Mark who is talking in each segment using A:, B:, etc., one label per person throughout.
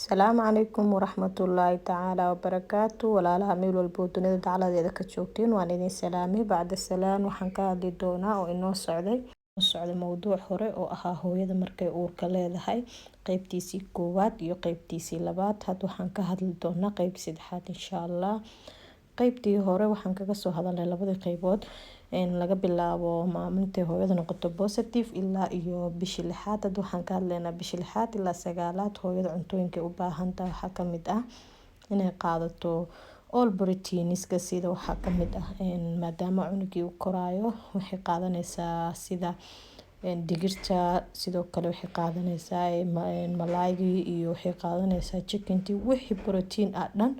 A: Asalaamu calaykum waraxmatullaahi tacaala wabarakaatu. Walaalaha meel walbo oo dunida dacaladeeda ka joogtiin, waan idin salaamay. Bacda salaan, waxaan ka hadli doonaa oo inoo socday mowduuc hore oo ahaa hooyada markay uurka leedahay, qeybtiisii koowaad iyo qeybtiisii labaad. Hadda waxaan ka hadli doonaa qeybtii saddexaad, insha Allah. Qeybtii hore waxaan kaga soo hadalnay labadii qeybood, laga bilaabo maalintii hooyada noqoto positive ilaa iyo bishii lixaad. Hadda waxaan ka hadlaynaa bishii lixaad ilaa sagaalaad. Hooyada cuntooyinka u baahan tahay waxaa kamid ah inay qaadato all proteinska, sida waxaa kamid ah, maadaama cunugii uu koraayo, waxay qaadanaysaa sida digirta. Sidoo kale waxay qaadanaysaa malaygii iyo waxay qaadanaysaa chickentii. Wixii protein ah dhan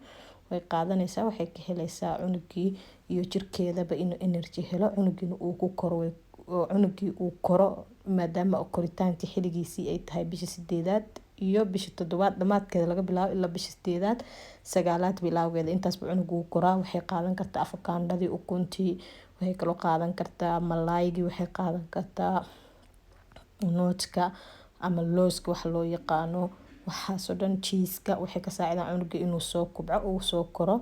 A: way qaadanaysaa. Waxay ka helaysaa cunugii iyo jirkeedaba inuu energy helo, cunugiina uu ku koro, cunugii uu koro, maadaama koritaanka xiligiisii ay tahay bisha sideedaad iyo bisha toddobaad dhamaadkeeda laga bilaabo ilaa bisha sideedaad, sagaalaad bilowgeeda. Intaasba cunugu uu koraa. Waxay qaadan kartaa afakaandhadii, ukuntii, waxay kaloo qaadan kartaa malaygii, waxay qaadan kartaa nutka ama looska waxa loo yaqaano, waxaasoo dhan, cheeseka. Waxay ka saacidaan cunuga inuu soo kubco, uu soo koro,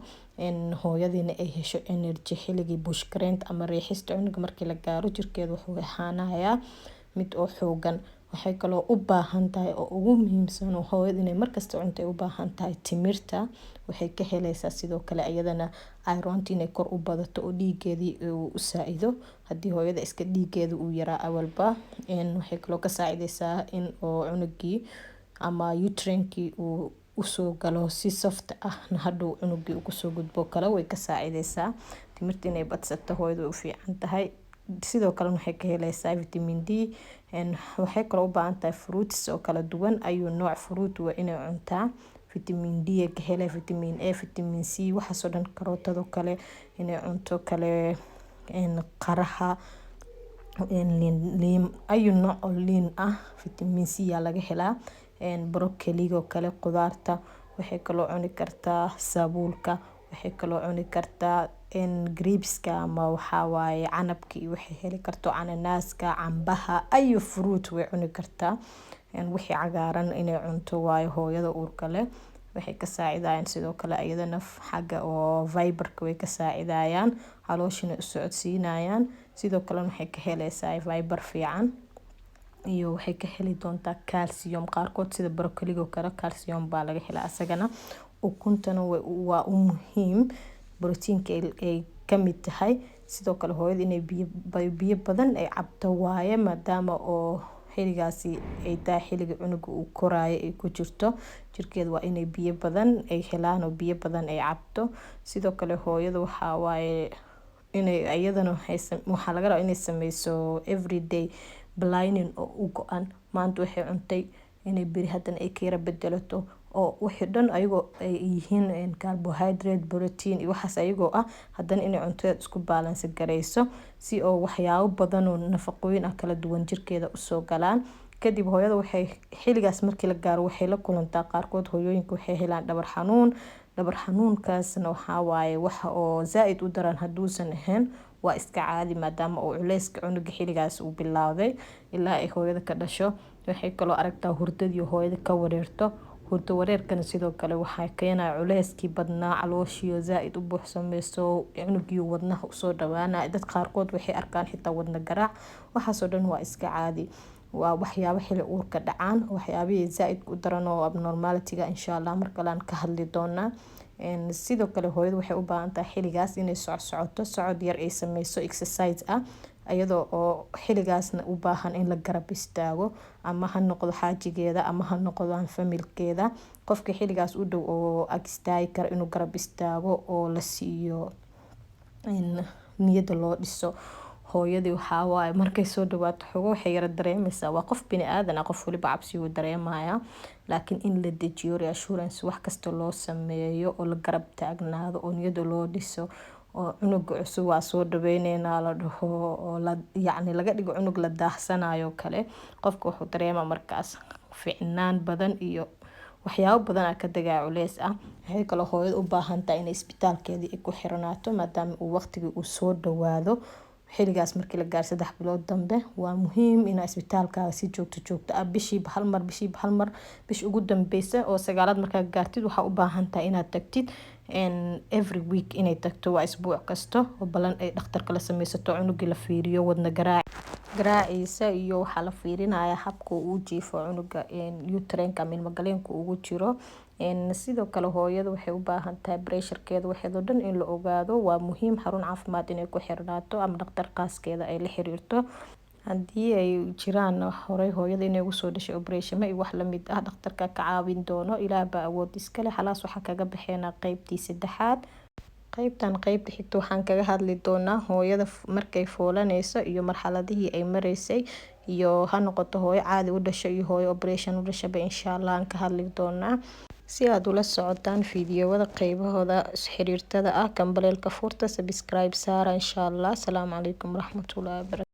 A: hooyadiina ay hesho energy. Xiligii push gareynta ama riixista cunuga markii la gaaro, jirkeeda wuxuu ahaanayaa mid oo xoogan. Waxay kaloo u baahan tahay oo ugu muhiimsan oo hooyada inay markasta cunto ay u baahan tahay timirta. Waxay ka helaysaa sidoo kale iyadana ironta inay kor u badato oo dhiigeedii uu u saa-ido, haddii hooyada iska dhiigeeda uu yaraa awalba. Waxay kaloo ka saacideysaa in oo cunugii ama uterine-kii uu usoo galo si soft ah, hadhow cunugii uu kusoo gudbo kale way ka saacideysaa. Timirta inay badsato hooyada way u fiican tahay. Sidoo kale waxay ka helaysaa vitamin D. Waxay kaloo u baahan tahay fruits oo kala duwan. Ayuu nooc fruit waa inay cuntaa. Vitamin D ka helay, vitamin A, vitamin C, waxaasoo dhan. Karootado kale inay cunto kale, qaraha, liin, ayu nooc oo liin ah, vitamin C yaa laga helaa. Broccoligo kale, qudaarta. Waxay kaloo cuni kartaa sabuulka, waxay kaloo cuni kartaa grapeska ama waxaa waaye canabka, iyo waxay heli karto cananaaska, cambaha, ayu fruit way cuni kartaa. Wixii cagaaran inay cunto waayo hooyada uurka leh. Waxay ka saacidayaan sidoo kale iyadana xagga oo fiberka way ka saacidayaan, calooshina u socodsiinayaan. Sidoo kalena waxay ka heleysaa fiber fiican iyo waxay ka heli doontaa calcium. Qaarkood sida broccoligo kale calcium baa laga helaa asagana. Ukuntana waa u muhiim, borotiinka ay kamid tahay. Sidoo kale hooyada inay biyo badan ay cabto waaye, maadaama oo xiligaasi ay tahay xiliga cunuga uu koraayo ay ku jirto. Jirkeeda waa inay biyo badan ay helaan oo biyo badan ay cabto. Sidoo kale hooyada waxaa waaye inay iyadana waxaa laga rabaa inay sameyso everyday planning oo u go-an. Maanta waxay cuntay inay beri haddana ay ka yara bedelato, oo wixii dhan ayagoo ay yihiin carbohydrate, protein iyo waxaas ayagoo ah, haddana inay cuntadeed isku balance gareyso, si oo waxyaabo badan oo nafaqooyin ah kala duwan jirkeeda usoo galaan. Kadib hooyada waxay xiligaas markii la gaaro waxay la kulantaa, qaarkood hooyooyinka waxay helaan dhabar xanuun. Dhabar xanuunkaasna waxaa waaye waxa oo zaa-id u daran hadduusan ahayn, waa iska caadi, maadaama uu culeyska cunuga xiligaas uu bilowday ilaa ay hooyada ka dhasho. Waxay kaloo aragtaa hurdadii hooyada ka wareerto. Hurdo wareerkana sidoo kale waxaa keenaya culeyskii badnaa, calooshiyo zaa-id u buuxsameyso, cunugii wadnaha usoo dhawaanaya. Dad qaarkood waxay arkaan xitaa wadna garaac. Waxaasoo dhan waa iska caadi, waa waxyaabo xili uurka dhacaan. Waxyaabihii zaa-idka u daran oo abnormality-ga, insha Allah mar kale aan ka hadli doonaa. Sidoo kale hooyada waxay u baahan tahay xiligaas inay socsocoto, socod yar ay sameyso, exercise ah, iyadoo oo xiligaasna u baahan in la garab istaago, ama ha noqdo xaajigeeda ama ha noqdaan familkeeda, qofka xiligaas u dhow oo ag istaagi kara inuu garab istaago oo la siiyo, niyada loo dhiso. Hooyadii waxaa waaye markay soo dhawaato xogo waxay yara dareemeysaa, waa qof bini aadan ah, qof waliba cabsi wuu dareemayaa, laakiin in la dejiyo, reassurance wax kasta loo sameeyo, oo la garab taagnaado, oo niyada loo dhiso, oo cunuga cusub waa soo dhaweyneynaa la dhaho, oo la yacni laga dhigo cunug la daahsanayo kale, qofka wuxuu dareemaa markaas ficnaan badan iyo waxyaabo badan aa ka dagaa culeys ah. Waxay kaloo hooyada u baahan tahay inay isbitaalkeedii ay ku xiranaato, maadaama uu waqtigii uu soo dhawaado. Xiligaas markii la gaaro 3 bilood dambe, waa muhiim inaa isbitaalkaaga si joogto joogto ah, bishiiba hal mar, bishiiba hal mar. Bisha ugu dambeysa oo sagaalaad markaa gaartid, waxaa u baahan tahay inaad tagtid every week, inay tagto waa isbuuc kasta oo balan ay dhakhtarka la sameysato, cunugii la fiiriyo, wadna garaac garaaciisa iyo waxaa la fiirinaya habka uu jiifo cunuga, uterine-ka ama ilmagaleenka ugu jiro. Sidoo kale hooyada waxay u baahan tahay pressure-keeda, waxeedoo dhan in la ogaado. Waa muhiim xarun caafimaad inay ku xirnaato ama dhakhtar qaaskeeda ay la xiriirto. Haddii ay jiraan horey hooyada inay ugu soo dhashay operation iyo wax lamid ah, dhakhtarka ka caawin doono. Ilaah baa awood iskale. Xalaas, waxaa kaga baxeynaa qeybtii saddexaad. Qeybtan qeybta xigta waxaan kaga hadli doonaa hooyada markay foolaneyso iyo marxaladihii ay mareysay, iyo ha noqoto hooyo caadi u dhashay iyo hooyo operation u dhashaba, insha Allah aan ka hadli doonaa. Si aad ula socotaan fiidiyowada qeybahooda xiriirtada ah, gambaleelka furta, subscribe saara, insha Allah. Asalaamu calaykum waraxmatullahi wabarakatu.